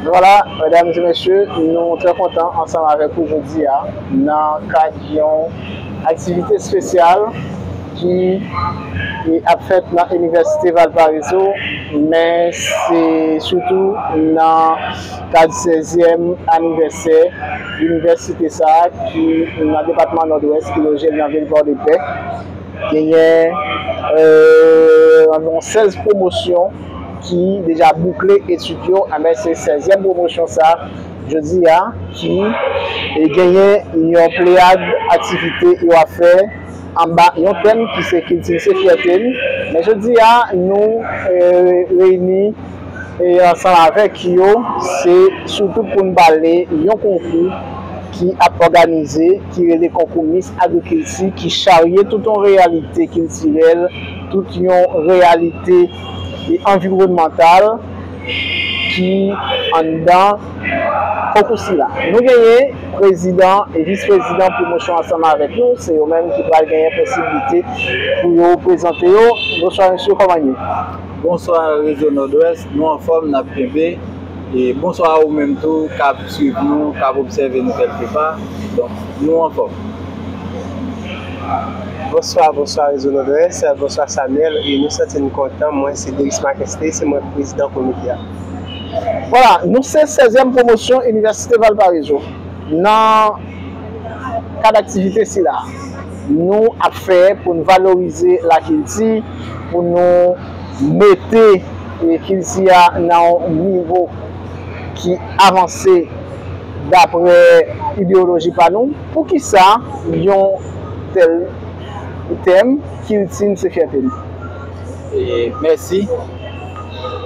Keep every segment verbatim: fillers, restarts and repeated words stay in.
Vwala, medam e mesye, nou trè kontan ansanm avèk ou jodi a nan kad yon aktivite espesyal ki ap fèt nan Inivèsite Valparaiso, men se sitou nan kad sèzyèm anivèsè inivèsite sa a ki nan depatman Nòdwès, ki loje nan vil Pòdepè. Genyen, euh, anviwon sèz pwomosyon ki deja boukle etid yo, enben se sèzyèm pwomosyon sa a, jodi a, ki, e, genyen yon pleyad aktivite yo ap fè anba yon tèm ki se Kilti se fyète n. Men jodi a, nou, e, reyini e ansanm avèk yo, se sitou pou n pale yon konkou ki ap òganize, ki rele Konkou Miss Agrikilti, ki charye tout yon reyalite kiltirèl, tout yon reyalite e anviwònmantal ki anndan konkou sila. Nou genyen prezidan e vis prezidan pwomosyon ansanm avèk nou, se yo menm ki pral genyen posiblite pou yo prezante yo. Bonswa mesye, kòman ye? Bonswa Rezo Nòdwès, nou anfòm, n ap kenbe. E bonswa a ou menm tou k ap swiv nou, k ap obsève nou kèlkepa. Donk, nou anfòm. Bonswa, bonswa Rezo Nòdwès, bonswa Samuel, e nou santi n kontan. Mwen se Deris Marquez Ley, se mwen prezidan komite a. Vwala, nou se sèzyèm pwomosyon Inivèsite Valparaiso. Nan kad aktivite sila, nou ap fè pou n valorize lakilti, pou nou mete, e, kilti a nan yon nivo ki avanse dapre ideyoloji pa nou. Poukisa yon tèl tèm, Kilti n se fyète n? E, mèsi.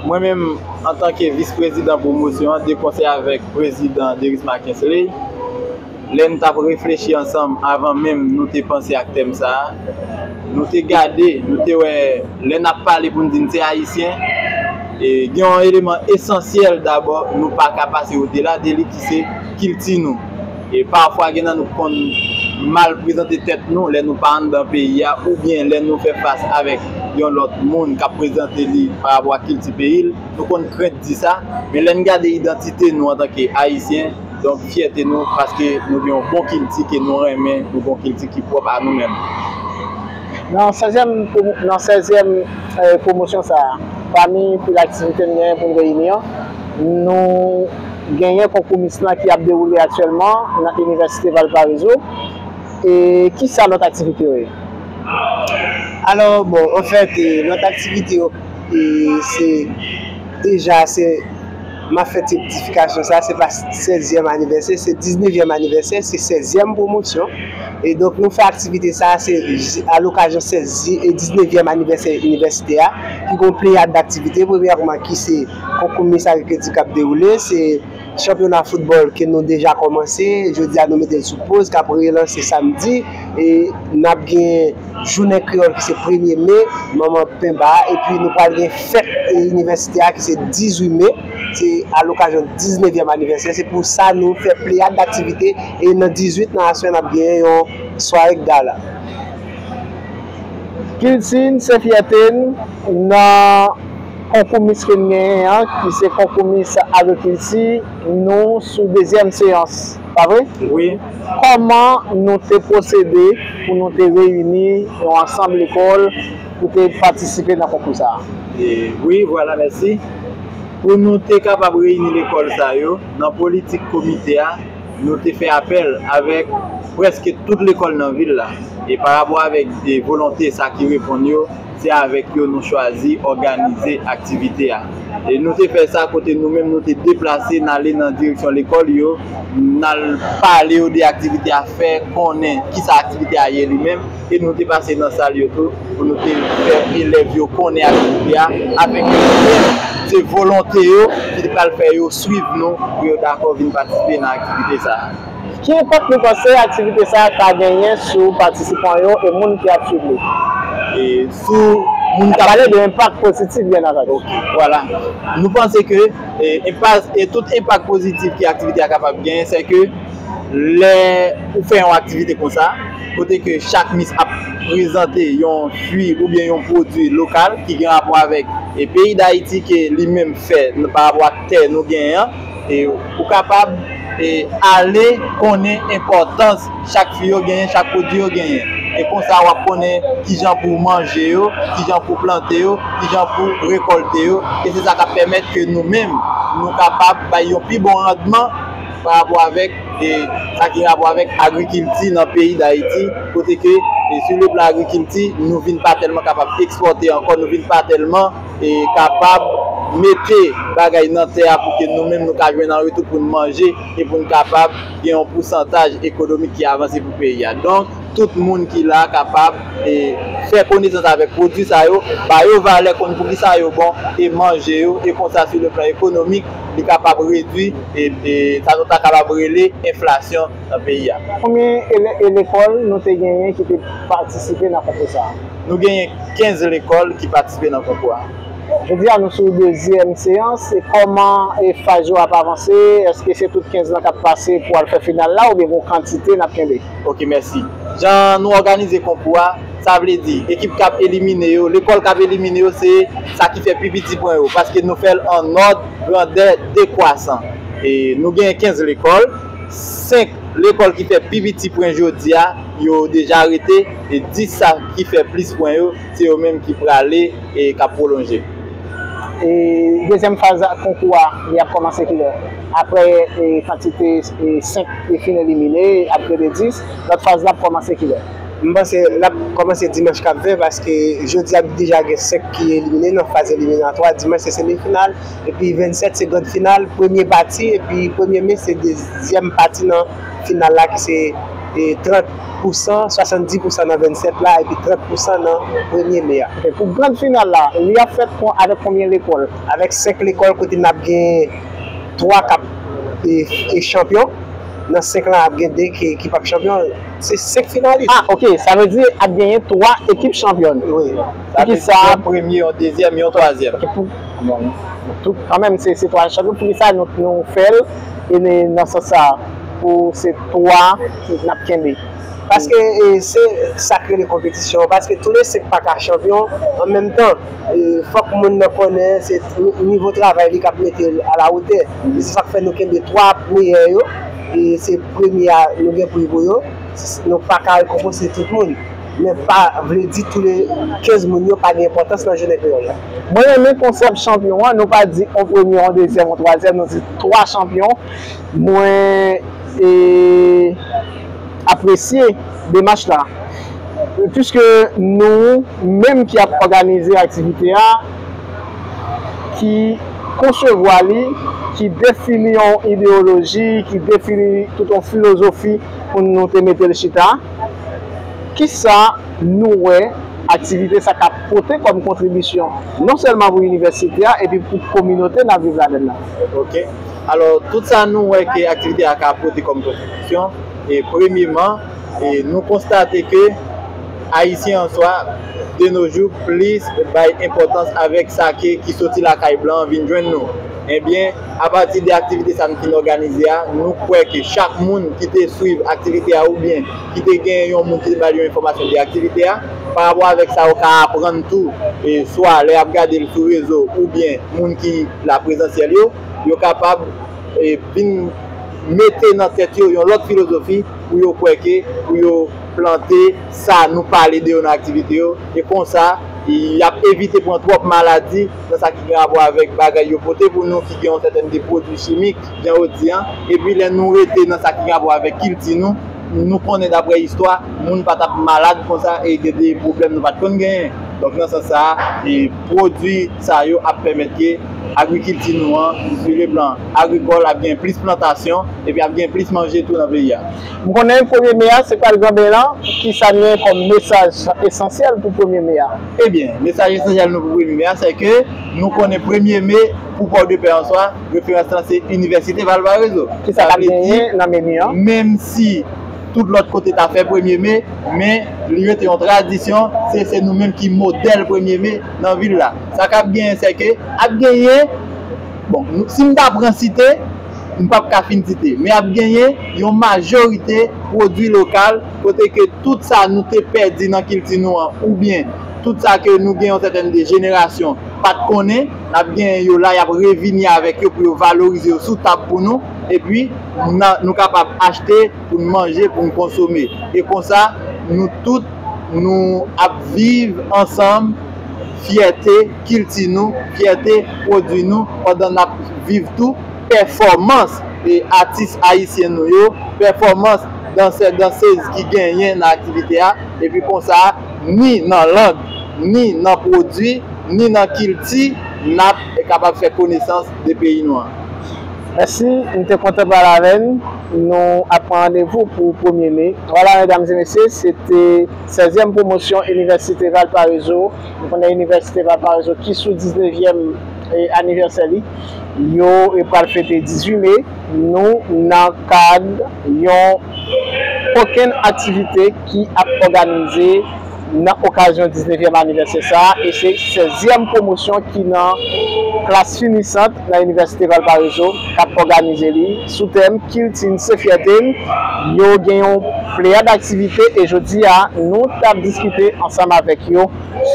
Mwen menm, antanke vis prezidan pwomosyon an, de konsèy avèk prezidan Deris Marquez Ley, lè n t ap reflechi ansanm avan menm nou te panse ak tèm sa a, nou te gade, nou te wè, lè n ap pale pou n di n se Ayisyen, e gen yon eleman esansyèl dabò, nou pa ka pase odela de li ki se kilti nou. E pafwa gen nan nou k konn mal prezante tèt nou lè nou pa anndan peyi a, oubyen lè nou fè fas avèk yon lòt moun k ap prezante li pa rapò ak kilti peyi l, nou konn krent di sa. Men lè n gade idantite nou antanke Ayisyen, donk fyète nou, paske nou gen yon bon kilti ke nou renmen, yon bon kilti ki pwòp a nou menm. Nan sèzyèm pwo-, nan sèzyèm, eh, pwomosyon sa a, pami pil aktivite n genyen pou n reyini an, nou genyen konkou Miss lan ki ap dewoule aktyèlman nan Inivèsite Valparaiso. E kisa lòt aktivite yo ye? Alò, bon, anfèt, eh, lòt aktivite yo, eh, se deja, se, m ap fè ti rèktifikasyon sa, se pa sèzyèm anivèsè, se diznevyèm anivèsè, se sèzyèm pwomosyon. E donk, nou fè aktivite sa, se a lokazyon sèz e diznevyèm anivèsè inivèsite a, ki gon pleyad aktivite. Premyèman, ki se konkou Miss Agrikilti k ap dewoule, se chanpyona foutbòl ke nou deja kòmanse. Jodi a, nou mete l sou poz, k ap relanse samdi. E n ap gen jounen kreyòl ki se premye me, manman penba, epi nou pral gen fèt, e, inivèsite a ki se dizuit me, se a lokazyon diznevyèm anivèsè. Se pou sa nou fè pleyad aktivite, e nan dizuit nan aswè n ap gen yon sware gala. Kilti n se fyète n. Nan konkou Miss ke n genyen an, ki se konkou Miss Agrikilti, nou sou dezyèm seyans, pa vre? Wi. Kòman nou te pwosede pou nou te reyini yon ansanm lekòl pou te patisipe nan konkou sa a? E, wi, vwala, mèsi. Pou nou te kapab reyini lekòl sa yo, nan politik komite a, nou te fè apèl avèk prèske tout lekòl nan vil la. E pa rapò avèk de volonte sa ki reponn yo, se avèk yo nou chwazi òganize aktivite a. E nou te fè sa kote nou menm nou te deplase, n ale nan direksyon lekòl yo, n al pale yo de aktivite a, fè konnen kisa aktivite a ye li menm. E nou te pase nan sal yo tou pou nou te fè elèv yo konnen aktivite a, afenke yo menm se volonte yo ki pral fè yo swiv nou pou yo dakò vin patisipe nan aktivite sa a. Ki enpak nou panse aktivite sa a ka genyen sou patisipan yo e moun ki ap swiv li? E sou moun k ap pale de enpak pozitif, byen antandi. Ok, vwala. Nou panse ke, e, enpak, e tout enpak pozitif ke aktivite a kapab genyen, se ke Lè ou fè yon aktivite konsa, kote ke chak mis ap prezante yon fwi oubyen yon pwodui lokal ki gen rapò avèk e peyi Dayiti ke li menm fè pa rapò ak tè nou genyen an, e ou kapab e ale konnen enpòtans chak fwi yo genyen, chak pwodui yo genyen. E konsa w ap konnen kijan pou w manje yo, kijan pou w plante yo, kijan pou w rekòlte yo. E se sa k ap pèmèt ke nou menm, nou kapab bay yon pi bon randman pa rapò avèk e sa ki rapò avèk agrikilti nan peyi Dayiti, kote ke e sou le plan agrikilti, nou vin pa tèlman kapab ekspòte ankò, nou vin pa tèlman e kapab mete bagay nan tè a pou ke nou menm nou ka jwenn an retou pou n manje e pou n kapab gen yon pousantaj ekonomik ki avanse pou peyi a. Donk, tout moun ki la kapab e fè konesans avèk pwodui sa yo, ba yo valè, konn poukisa yo bon e manje yo, e konsa sou le plan ekonomik, li kapab redui e, e sa nou ta kapab rele enflasyon nan peyi a. Konbyen ele- e lekòl nou te genyen ki te patisipe nan konkou sa a? Nou genyen kenz lekòl ki patisipe nan konkou a. Jodi a, nou sou dezyèm seyans. E kòman e faz yo ap avanse? Èske se tout kenz lan k ap pase pou al fè final la, oubyen gen yon kantite n ap kenbe? Ok, mèsi. Jan nou òganize konkou a, sa vle di, ekip k ap elimine yo, lekòl k ap elimine yo, se sa ki fè pi piti pwen yo, paske nou fè l an nòd grandè dekwasan. E nou genyen kenz lekòl, senk lekòl ki fè pi piti pwen jodi a, yo deja rete, e dis sa ki fè plis pwen yo, se yo menm ki prale e k ap pwolonje. E dezyèm faz konkou a, li ap kòmanse kilè? Apre e kantite e senk ki fin elimine, ap rete dis, lòt faz la ap kòmanse kilè? M panse l ap kòmanse dimanch k ap vin, paske jodi a deja gen senk ki elimine nan faz eliminatwa. Dimanch se semifinal, epi vennsèt se grand final, premye pati, epi premye me se dezyèm pati nan final la ki se e trant pousan, swasanndis pousan nan vennsèt la, epi trant pousan nan premye me a. Ok, pou grand final la, li ap fèt kon- avèk konbyen lekòl? Avèk senk lekòl, kote n ap gen twa k ap e, e chanpyon. Nan senk lan, ap gen de ki, ki p ap chanpyon. Se senk finalis. Ah, ok. Sa vle di ap genyen twa ekip chanpyon. Wi. Poukisa? Sa vle di yon premye, yon dezyèm, yon twazyèm. Ok, pou, bon, tout, kanmenm, se, se twa chanpyon. Poukisa nou, nou fè l e ne- nan sans sa, pou se twa n ap kenbe? Paske e, se sa k rele konpetisyon. Paske tou le senk pa ka chanpyon an menm tan. E, fòk moun nan konnen se ni- nivo travay li k ap mete l alawotè. E se sa k fè nou kenbe twa meyè yo. E se premye a, nou gen pri pou yo. Nou pa ka rekonpanse tout moun. Men pa vle di tou le kenz moun yo pa gen enpòtans nan jounen kreyòl la. Mwen renmen konsèp chanpyon an. Nou pa di on premye, on dezyèm, on twazyèm. Nou di twa chanpyon. Mwen e, apresye demach la. Piske nou menm ki ap òganize aktivite a, ki konsevwa li, ki defini yon ideyoloji, ki defini tout yon filozofi pou nou te mete l chita, kisa nou wè aktivite sa ka pote kòm kontribisyon, non sèlman pou inivèsite a, epi pou kominote n ap viv ladan l la? Ok. Alò, tout sa nou wè ke aktivite a ka pote kòm kontribisyon, e premyeman, e nou konstate ke Ayisyen an swa, de nos jours, plis bay enpòtans avèk sa ke, ki soti lakay blan an vin jwenn nou. Ebyen, apati de aktivite sa n fin òganize a, nou kwè ke chak moun ki te swiv aktivite a oubyen ki te gen yon moun ki te ba l yon enfòmasyon de aktivite a, pa rapò avèk sa yo ka aprann tou, e swa lè y ap gade l sou rezo oubyen moun ki la prezansyèl yo, yo kapab e vin mete nan tèt yo yon lòt filozofi pou yo kwè ke pou yo plante sa nou pale de yo nan aktivite yo, e konsa, y ap evite pran twòp maladi nan sa ki gen rapò avèk bagay yo pote pou nou ki gen yon sètèn de pwodui chimik, jan yo di an. Epi lè nou rete nan sa ki gen rapò avèk kilti nou, nou konnen daprè istwa, moun pa t ap malad konsa e gen de pwoblèm nou pa t konn genyen. Donk, nan sans sa a, e pwodui sa yo ap pèmèt ke agrikilti nou an, sou le plan agrikòl, ap gen plis plantasyon, epi ap gen plis manje tou nan peyi a. M konnen premye me a, se pral Granben lan, kisa n gen kòm mesaj esansyèl pou premye me a? Ebyen, mesaj esansyèl nou pou premye me a, se ke nou konnen premye me pou Pòdepè an swa, referans lan se Inivèsite Valparaíso. Kisa k ap genyen nan meni an? Menm si tout lòt kote ta fè premye me, men li rete yon tradisyon, se, se nou menm ki modèl premye me nan vil la. Sa k ap genyen, se ke ap genyen, bon, nou- si m ta pran site, M p ap ka fin site, men ap genyen yon majorite pwodui lokal kote ke tout sa nou te pèdi nan kilti nou an, oubyen tout sa ke nou gen yon sètèn de jenerasyon pa t konnen, n ap genyen yo la, y ap revini avèk yo pou yo valorize yo sou tab pou nou, epi n a- nou kapab achte pou n manje, pou n konsome. E konsa, nou tout, nou ap viv ansanm fyète kilti nou, fyète pwodui nou, pandan n ap viv tou pèfòmans e atis ayisyen nou yo, pèfòmans dansè, dansez ki genyen nan aktivite a, epi konsa, ni nan lang, ni nan pwodui, ni nan kilti, n ap kapab fè konesans de peyi nou an. Mèsi, m te kontan pale avè n. Nou ap pran randevou pou premye me. Vwala, medam e mesye, se te sèzyèm pwomosyon Inivèsite Valparaiso. Nou konnen Inivèsite Valparaiso ki sou diznèvyèm, eh, anivèsè li. Yo, eh, pral fete dizuit me. Nou nan kad yon kokenn aktivite ki ap òganize nan okazyon diznèvyèm anivèsè sa a, e se sèzyèm pwomosyon ki nan klas finisant nan Inivèsite Valparaiso k ap òganize li sou tèm Kilti n se fyète n. Yo gen yon pleyad aktivite e jodi a, nou t ap diskite ansanm avèk yo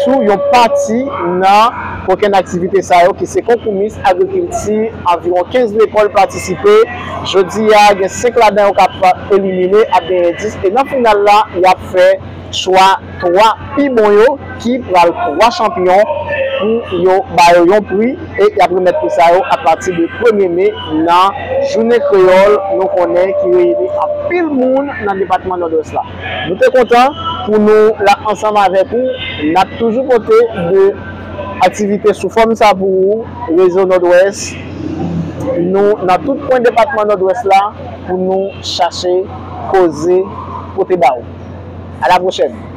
sou yon pati nan kokenn aktivite sa yo ki se konkou Miss Agrikilti, anviwon kenz lekòl patisipe. Jodi a, gen senk ladan yo k ap elimine, ap genyen dis, e nan final la, y ap fè chwa twa pi bon yo ki pral twa chanpyon pou yo ba yo yon pri e y ap remèt pri sa yo apati de premye me nan Jounen Kreyòl nou konnen ki reyini anpil moun nan depatman Nòdwès la. Nou te kontan pou nou la ansanm avèk ou. N ap toujou pote de aktivite sou fòm sa pou ou, Rezo Nòdwès. Nou nan tout kwen depatman Nòdwès la pou nou chache koze pote ba ou. A la pwochèn!